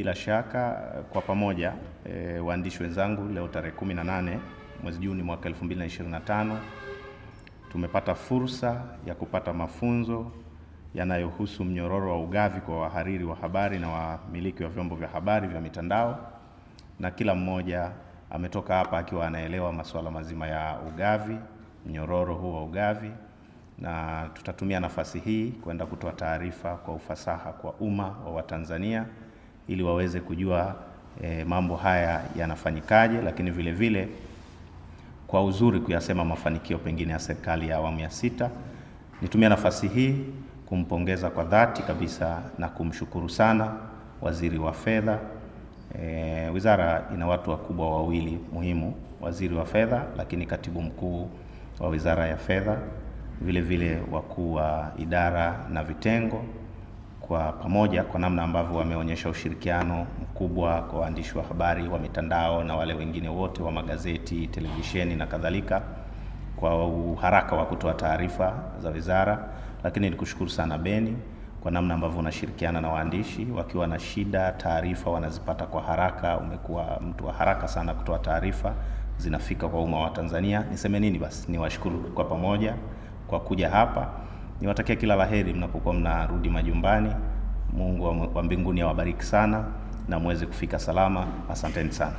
Bila shaka kwa pamoja waandishi wenzangu, leo tarehe 18 mwezi Juni mwaka 2025 tumepata fursa ya kupata mafunzo yanayohusu mnyororo wa ugavi kwa wahariri wa habari na wamiliki wa vyombo vya habari vya mitandao, na kila mmoja ametoka hapa akiwa anaelewa masuala mazima ya ugavi, mnyororo huu wa ugavi, na tutatumia nafasi hii kwenda kutoa taarifa kwa ufasaha kwa umma wa Watanzania ili waweze kujua mambo haya yanafanyikaje, lakini vile vile kwa uzuri kuyasema mafanikio pengine ya serikali ya awamu ya 6. Nitumia nafasi hii kumpongeza kwa dhati kabisa na kumshukuru sana Waziri wa Fedha. Wizara ina watu wakubwa wawili muhimu, Waziri wa Fedha lakini Katibu Mkuu wa Wizara ya Fedha, vile vile wakuu wa idara na vitengo, kwa pamoja kwa namna ambavyo wameonyesha ushirikiano mkubwa kwa waandishi wa habari wa mitandao na wale wengine wote wa magazeti, televisheni na kadhalika, kwa uharaka wa kutoa taarifa za wizara. Lakini nikushukuru sana Beni kwa namna ambavyo unashirikiana na waandishi wakiwa na shida, taarifa wanazipata kwa haraka. Umekuwa mtu wa haraka sana kutoa taarifa, zinafika kwa umma wa Tanzania. Niseme nini basi, niwashukuru kwa pamoja kwa kuja hapa. Niwatakia kila laheri mnapokuwa mnarudi majumbani. Mungu wa mbinguni awabariki sana na muweze kufika salama. Asanteni sana.